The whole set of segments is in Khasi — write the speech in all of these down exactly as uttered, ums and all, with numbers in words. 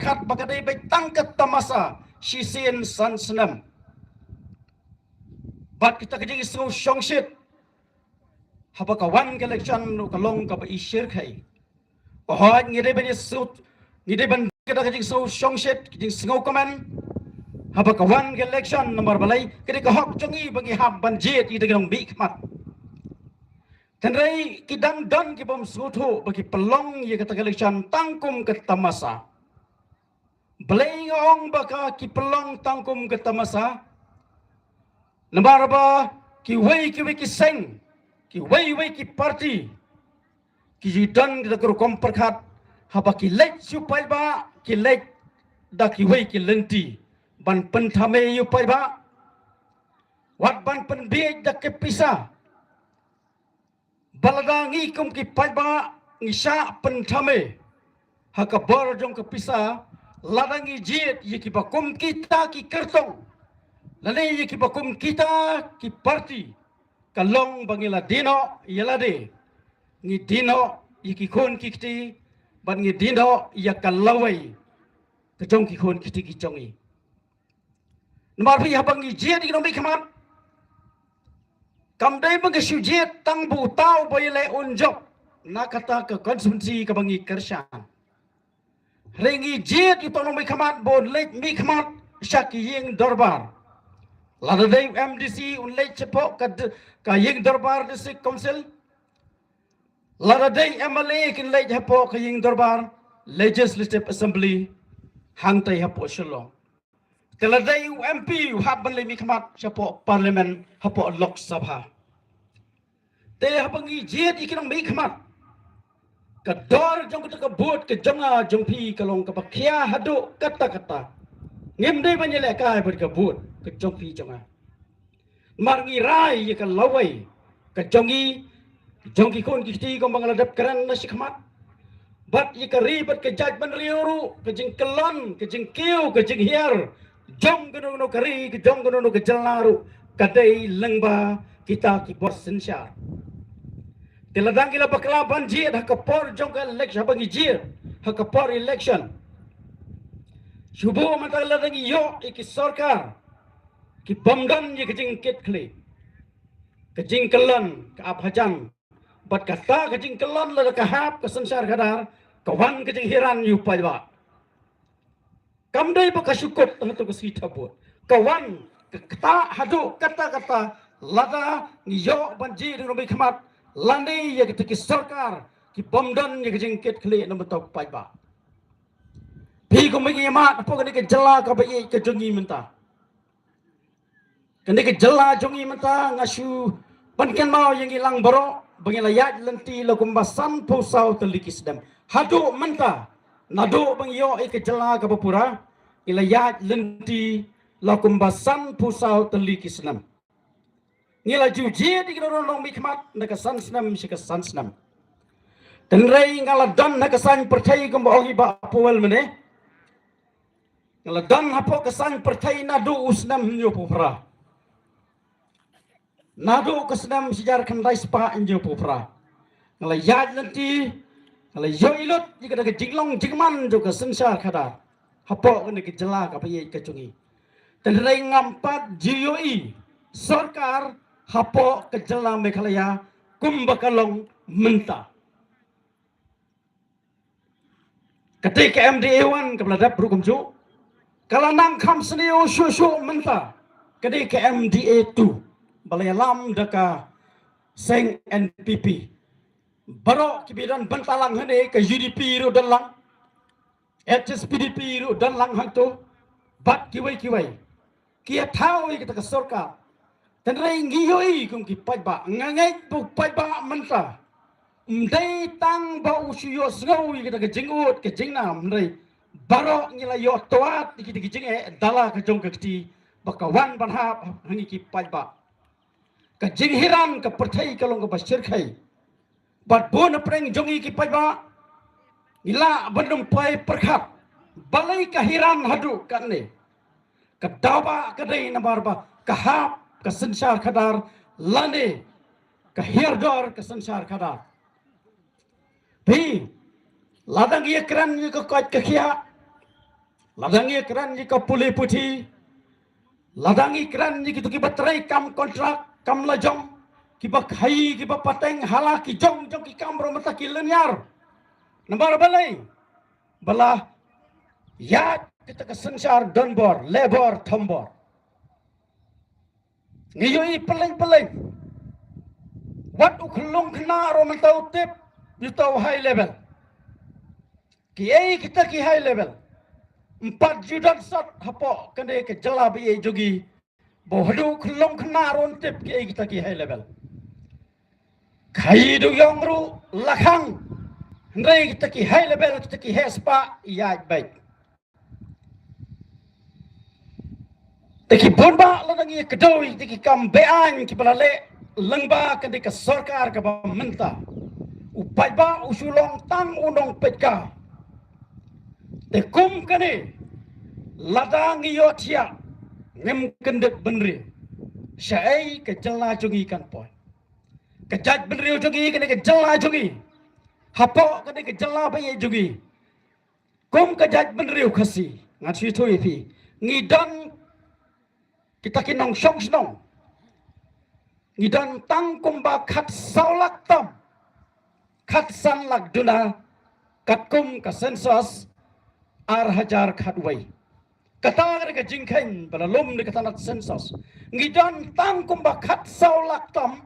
pyrkhat ba ka dei beit tang ka tamasa shisien san snem. Bad kita ka jingsngew shongshit haba ka wan ka election ruh ka long kaba i shyrkhei. Ka hoi ngi dei ban ïasut, ngi dei ban kita ka jingsngew shongshit, ka jingsngew kmen. Haba ka wan ka election namar balei ka dei ka hok jong ngi ba ngi hap ban jied ïa ki nongmihkhmat. Hynrei ki dang don ki bym sngewthuh ba ki pynlong ïa kata ka election tang kum ka tamasa. Balei nga ong ba ka ki pynlong tang kum ka tamasa? Namar ba kiwei kiwei ki seng, kiwei wei ki parti, ki ju don da ka rukom pyrkhat, haba ki leit sha u paidbah, ki leit da kiwei ki lynti ban pynthame ïa u paidbah, wat ban pynbiej da ka pisa. Ba lada ngi kum ki paidbah ngi shah pynthame ha ka bor jong ka pisa, lada ngi jied ïa kiba kum kita ki kyrtong lane ïa kiba kum kita ki parti, ka long ba ngi la die noh ïa lade, ngi die noh ïa ki khun ki kti, bad ngi die noh ïa ka lawei ka jong ki khun ki kti ki jong ngi. Namar phi, haba ngi jied ïa ki nongmihkhmat, kam dei ba ngi shu jied tang ba uta uba ïaleh un jop na kata ka constituency kaba ngi kyrshan. Hynrei ngi jied ïa uta u nongmihkhmat ba un leit mihkhmat sha ki ïing dorbar. Lada dei u M D C un leit shapoh ka d-, ka ïing dorbar District Council. Lada dei M L A kin leit hapoh ka ïing dorbar Legislative Assembly hangtai hapoh Shillong. Te lada dei u M P u hap ban leit mihkhmat shapoh Parliament, hapoh Lok Sabha. Te haba ngi jied ïa ki nongmihkhmat, ka dor jong kata ka vote ka jong nga jong phi ka long kaba khia haduh katta katta. Ngim dei ban ïalehkai bad ka vote ka jong phi jong nga. Namar ngi rai ïa ka lawei ka jong ngi, jong ki khun ki kti kumba nga la dep kren na shi khmat. Bad ïa ka ri bad ka jaitbynriew ruh, ka jingkyllon, ka jingkiew, ka jinghiar jong kano kano ka ri, ka jong kano kano ka jylla ruh, ka dei lyngba kita ki bor synshar. Te lada ngi la bakla ban jied ha ka por jong ka election, haba ngi jied ha ka por election, shu buh mynta lada ngi ïoh ïa ki sorkar ki bym don ïa ka jingkitkhlieh, ka jingkyllon ka ap hajan, bad kata ka jingkyllon lada ka hap ka synshar khadar, ka wan ka jinghiran ïa u paidbah. Kam dei ba ka shu kut hato ka sngi thabut, ka wan ka ktah haduh katta katta lada ngi ïoh ban jied ïa ki nongmihkhmat lane ïa kita ki sorkar ki bym don ïa ka jingkitkhlieh na bynta u paidbah. Phi kum ngi ïa mad hapoh kane ka jylla kaba ïeit ka jong ngi mynta. Kane ka jylla jong ngi mynta nga shu pynkynmaw ïa ngi lang baroh ba ngi la ïaid lynti la kumba sanphew saw tylli ki snem. Haduh mynta, naduh ba ngi ïoh ïa ka jylla kaba pura, ngi la ïaid lynti la kumba sanphew saw tylli ki snem. Ngi la ju jied ïa ki nongmihkhmat na ka san snem sha ka san snem. Hynrei nga la don ha ka saiñ pyrthei kumba ong i Bah Powell mynne. Nga la don hapoh ka saiñ pyrthei naduh u snem hynñiewphew phra. Naduh ka snem shihajar khyndai spah hynñiewphew phra. Nga la ïaid lynti, nga la ïohi lut ïa kata ka jinglong jingman jong ka synshar khadar hapoh kane ka jylla kaba ïeit ka jong ngi. Hynrei ngam pat ju ïohi sorkar hapoh ka jylla Meghalaya kumba ka long mynta. Kata ka M D A one kaba la dep ruh kumjuh, ka la nang kham sniew shuh shuh mynta. Kata ka M D A two ba la ïalam da ka seng N P P. Baroh kiba don bynta lang hangne, ka U D P ruh don lang, H S P D P ruh don lang hangto, bad kiwei kiwei. Ki ïa thaw ïa kata ka sorkar. Hynrei ngi ïohi kum ki paidbah, nga ngeit ba u paidbah mynta ym dei tang ba u shu ïohsngew ïa kata ka jingud ka jingnam, hynrei baroh ngi la ïoh twad ïa kita ki jingeh da la ka jong ka kti ba ka wan ban hap ha ngi ki paidbah. Ka jinghiran ka pyrthei ka long kaba shyrkhei. Bad bun na pdeng jong ngi ki paidbah, ngi lah ban ym poi pyrkhat balei ka hiran haduh katne. Ka daw ba ka dei namar ba ka hap ka synshar khadar lane ka hiar dor ka synshar khadar. Phi, lada ngi ïa kren ïa ka koit ka khiah, Lada ngi kren ïa ka pule puthi, lada ngi kren ïa kito kiba trei kam kontrak, kam lajong, kiba khaïi, kiba pateng ha la ki jong jong ki kam ruh mynta ki lyniar. Namar balei? Ba la ïaid kita ka synshar donbor, lehbor thombor. Ngi ïohi pylleng pylleng. Wat u khyllung khynnah ruh mynta u tip ïa uta u high level. Kiei kita ki high level? Ym pat ju don sat hapoh kane ka jylla ba ïeit jong ngi ba haduh u khyllung khynnah ruh un tip kiei kita ki high level. Khaïi da u ïong ruh la khang, hynrei kita ki high level, kita ki heh spah ïaid beit. Te ki bun bah lada ngi kdew ïa kita ki kam be-aiñ kiba la leh lyngba kane ka sorkar kaba mynta, u paidbah u shu long tang u nongpeitkai. Te kum kane, lada ngi ïohthiah, ngim kyndit bynriew, shaei ka jylla jong ngi kan poi? Ka jaitbynriew jong ngi, kane ka jylla jong ngi, hapoh kane ka jylla ba ïeit jong ngi, kum ka jaitbynriew Khasi, ngan shu ïathuh ïa phi, ngi don kita ki nongshong shnong, ngi don tang kumba khatsaw lak tam, khatsan lak duna, katkum ka census ar hajar khatwei. Kata ka dei ka jingkheiñ ba la lum da ka tnat census. Ngi don tang kumba khatsaw lak tam,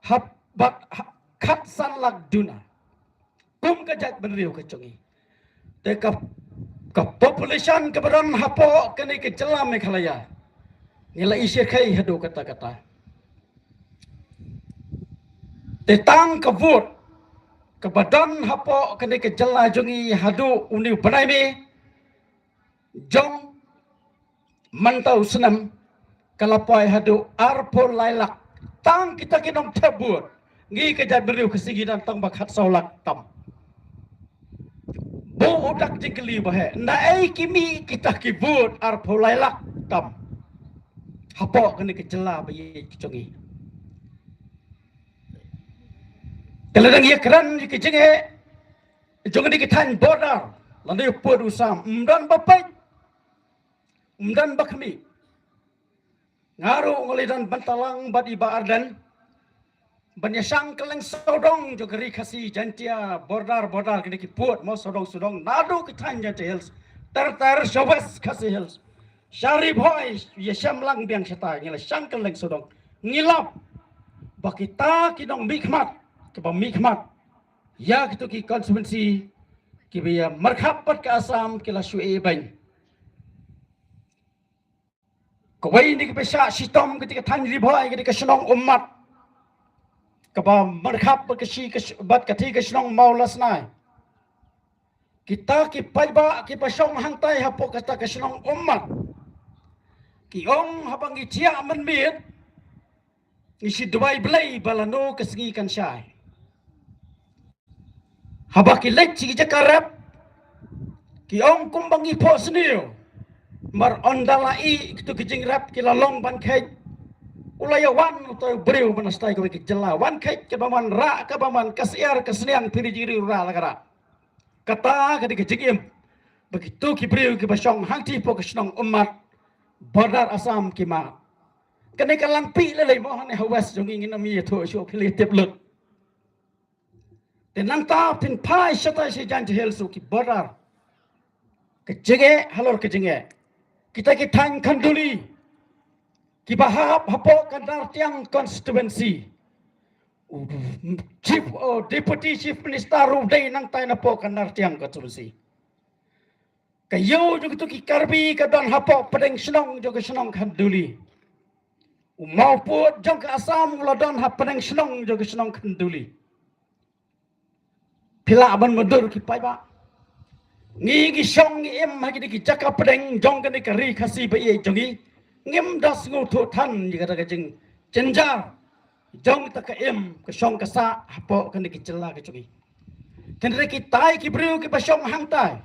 hap, bad ha, khatsan lak duna, kum ka jaitbynriew ka jong ngi. Te ka, ka population kaba don hapoh kane ka jylla Meghalaya, ngi la i shyrkhei haduh katta katta. Te tang ka vote kaba don hapoh kane ka jylla jong ngi haduh une u bnai May jong mynta u snem, ka la poi haduh arphew lai lak. Tang kita ki nongthep vote, ngi ka jaitbynriew Khasi ngi don tang ba khatsaw lak tam. Buh u dak jingkylli ba heh, naei ki mih kita ki vote arphew lai lak tam hapoh kane ka jylla ba ïeit ka jong ngi? Te lada ngi ïakren ïa ka jingeh jong kane ka thaiñ border, lane u pud u sam, ym don ba peit, ym don ba khmih. Nga ruh nga la don bynta lang bad i Bah Ardent ban ïa shang kylleng sawdong jong ka ri Khasi Jaintia, border border, kine ki pud mo, sawdong sawdong, naduh ki thaiñ Jaintia Hills ter ter sha West Khasi Hills, sha Ri Bhoi, ïa shem lang biang shatai, ngi la shang kylleng sawdong. Ngi lap ba kita ki nongmihkhmat kiba mihkhmat ïa kito ki constituency kiba ïa markhap bad ka Assam ki la shu ïehnoh. Kawei na kiba shah shitom ka dei ka thaiñ Ri Bhoi, ka dei ka shnong Ummat, kaba markhap bad ka shi, ka shi, bad kata ka shnong Mawlasnai. Kita ki paidbah kiba shong hangtai hapoh kata ka shnong Ummat ki ong, haba ngi thiah mynmiet, ngi shu duwai Blei ba lano ka sngi kan shai. Haba ki leit sha ki jaka rep, ki ong kumba ngi phohsniew. Namar ynda la ïeh kito ki jingrep, ki la long ban kheit. U la ïa wan utai u briew ban stai kawei ka jylla, wan kheit kaba man rah, kaba man ka syiar ka sniang, phi ri jingriew rah la ka rah. Kata ka dei ka jingim ba kito ki briew kiba shong hangtai hapoh ka shnong Ummat, border Assam ki mad. Kane ka lang phi lei lei mo, hangne ha West jong ngi ngin ym ïathuh shuh, phi la tip lut. Te nangta phin phai shatai sha Jaintia Hills, ki border. Ka jingeh halor ka jingeh. Kita ki thaiñ Khanduli kiba hap hapoh ka Nartiang constituency. U Chief, u Deputy Chief Minister ruh u dei nangtai napoh ka Nartiang constituency. Ka ïew jong kito ki Karbi ka don hapoh pdeng shnong jong ka shnong Khanduli. U mawpud jong ka Assam u la don ha pdeng shnong jong ka shnong Khanduli. Phi lah ban mutdur ki paidbah. Ngi, ngi shong ngi im ha kine ki jaka pdeng jong kane ka ri Khasi ba ïeit jong ngi. Ngim da sngewthuh than ïa kata ka jingjynjar jong kata ka im ka shong ka sah hapoh kane ka jylla ka jong ngi. Hynrei kitai ki briew kiba shong hangtai,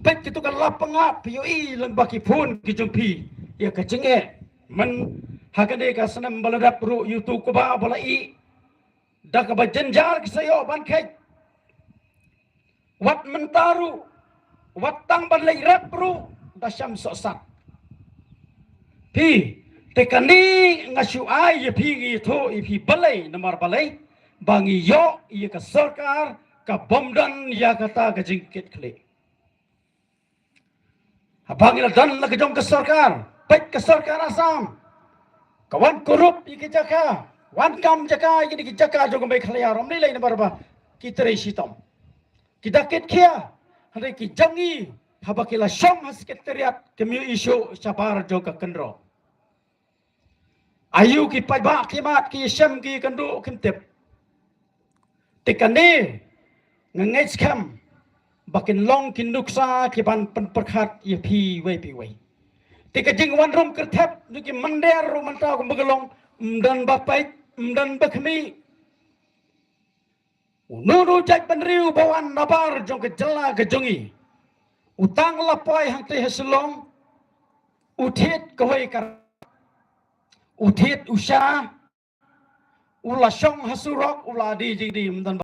peit kito ka lap pyngngad, phi ïohi lyngba ki phone ki jong phi ïa ka jingeh. Myn ha kane ka snem ba la dep ruh ïa uto u kba ba la ïeh da kaba jynjar ki sa ïoh ban kheit. Wat mynta ruh Wat tang ban leit rep ruh da sham sohsat. Phi, te kane nga shu ai ïa phi, ngi ïathuh ïa phi balei namar balei ba ngi ïoh ïa ka sorkar ka bym don ïa kata ka jingkitkhlieh. Haba ngi la don la ka jong ka sorkar, peit ka sorkar Assam ka wan kurup ïa ki jaka, wan kam jaka ïa ki jaka jong ka Meghalaya, ym lei lei namar ba ki trei shitom, ki da kit khia. Hynrei ki jong ngi, haba ki la shong ha secretariat, kim ïoh issue shabar jong ka kynroh. Aïu ki paidbah ki mat, ki shem ki kynduh kim tip. Te kane nga ngeit skhem ba kin long ki nuksa ki ban pynpyrkhat ïa phi wei pa wei. Te ka jingwan rung kyrthep jong ki mynder ruh mynta kumba ka long, ym don ba peit, ym don ba khmih. Uno uno u jaitbynriew ba wan nabar jong ka jylla ka jong ngi, u tang la poi hangtei ha Shillong, u thied kawei ka, u thied u sha, u la shong ha surok, u la die jingdie, ym don